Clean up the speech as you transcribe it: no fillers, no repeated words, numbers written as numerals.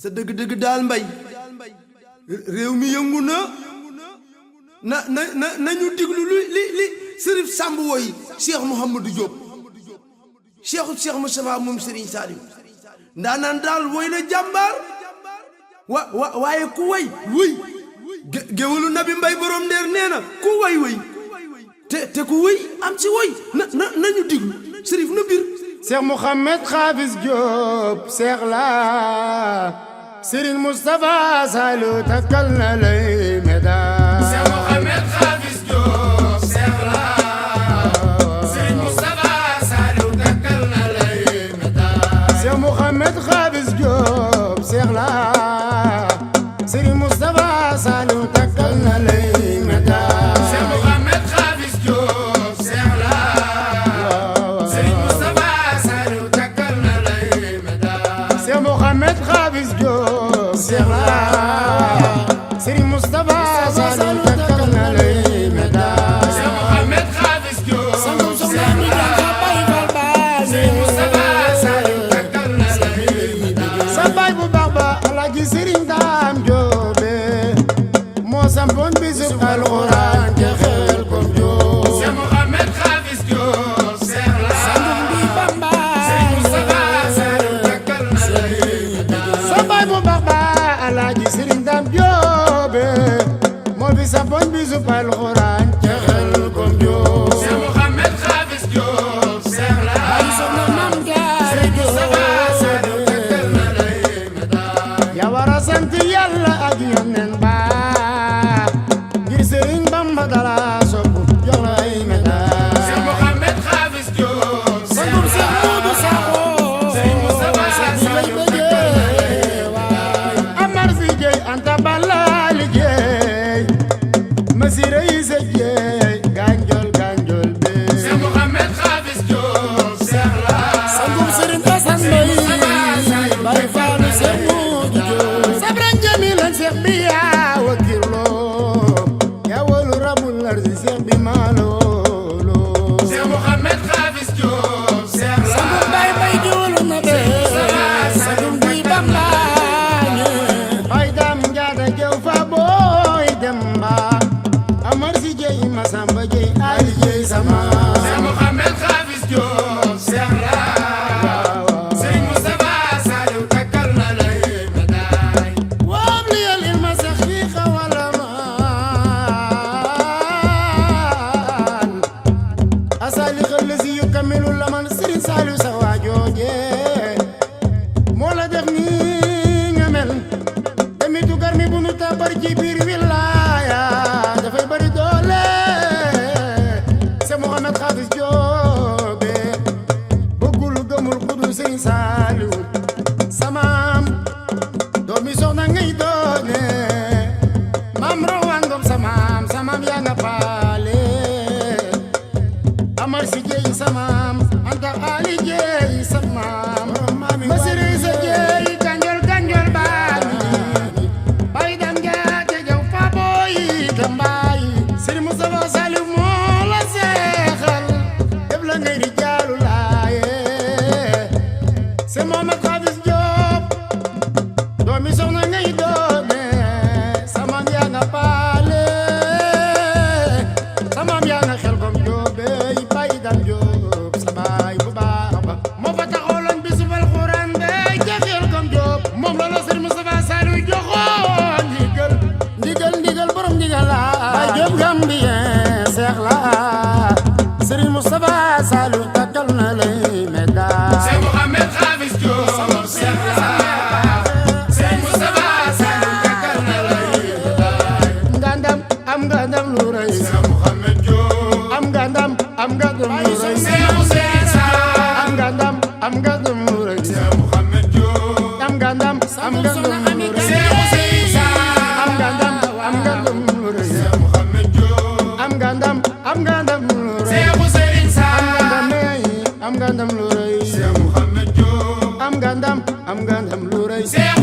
sa dëgg-dëgg daal mbay réew mi yëngu nañu diglu li Sërif Samb woy Cheikh Mouhamadou Diop Cheikh Moustapha moom Serigne Saliou ndaanaan daal woy la jàmbaar waaye ku way géwalu nabi mbay borom ndeer nee na ku way te ku way am ci way nañu diglu Sërif na bir Cheikh Mouhamed Xaafis Diop Cheikh la Serigne Moustapha Saliou takkal na lay médaille. Cheikh Mouhamed Xaafis Diop Cheikh la Serigne Moustapha Saliou takkal na lay médaille. Cheikh Mouhamed Xaafis Diop Cheikh la Serigne Moustapha Saliou takkal na lay médaille. Cheikh Mouhamed Xaafis Diop Cheikh la Serigne Moustapha Saliou takkal na lay médaille. Cheikh Mouhamed Xaafis Diop Cheikh la Serigne Moustapha Saliou takkal na lay médaille. Cheikh Mouhamed Xaafis Diop Cheikh la Serigne Moustapha Saliou takkal na lay médaille. sa baay bu baax ba Alaaji Serigne Dame Diobé moo sampoon bisub alxuraan ca Xelkom Diop. Cheikh Mouhamed Xaafis Diop Cheikh la Serigne Moustapha Saliou takkal na lay médaille. sa baay bu baax ba Alaaji Serigne Dame Diobé moo fi sampoon bisub alxuraan ca Xelkom Diop. Cheikh Mouhamed Xaafis Diop Cheikh la Serigne Moustapha Saliou takkal na lay médaille. yaa war a sant Yàlla ak Yonent ba ngir Serigne Bamba dala sopp jox la ay médaille. Cheikh Mouhamed Xaafis Diop Cheikh la Serigne Moustapha Saliou takkal na lay médaille. Amar si jeey Anta Balla liggéey Masira yi sa jeey ganjol be. Cheikh Mouhamed Xaafis Diop Cheikh la Serigne Moustapha Saliou takkal na lay médaille. sabran jamilan Seex bi yaa wakirlo yaa walu rabul arsi Seex bi maalolo. Cheikh Mouhamed Xaafis Diop Cheikh la Serigne Moustapha Saliou takkal na lay médaille. bay dam njaata jew fa booy demba Amar si jeey Masamba jeey Ali jeey sama. Cheikh Mouhamed Xaafis Diop Cheikh la Serigne Moustapha Saliou takkal na lay médaille. وابلي العلم سخيخ والأمان أسالك الذي يكمل لمن سرين سالو سواجوجي مولا دفني نعمل دمي تقرمي بنو تابر جبير ولايا دفاي بري دولي سي محمد خافس جوبي بقول قمر قدو سرين سالو سمام doomi soxna ngay doone maam rawangom samaam yaa nga faale Amar si jeey samaam Anta Ali jeey samaam Masiri sa jeey ganjol baani bay dam jaate jaw fa booyi tambaay Serigne Moustapha Saliou moo la seexal def la ngay rijaalu laaye c'est Mohamed Xaafis Diop doomi soxna ngay doone samaam yaa nga paale samaam yaa nga Xelkom Joobe bay dam Joob sa baay bu baax ba moo fa taxawloon bisub alxuraan bay ca Xelkom Joob moom la Serigne Moustapha Saliou joxoon ndigal borom ndigal la bay Joob Gambien Seex la Serigne Moustapha Saliou takkal na lay médaille. Cheikh Mouhamed Xaafis Diop Cheikh la Serigne Moustapha Saliou takkal na lay médaille. ngandam am ngandam lu rëy Cheikh Mouhamed Diop am ngandam lu rëy Cheikh Ousseyn Sarr am ngandam lu rëy Cheikh Mouhamed Diop am ngandam lu rëy Cheikh Ousseyn Sarr am ngandam lu rëy Cheikh Mouhamed Diop am ngandam lu rëy Cheikh Ousseyn Sarr am ngandam lu rëy Cheikh Mouhamed Diop am ngandam lu rëy Cheikh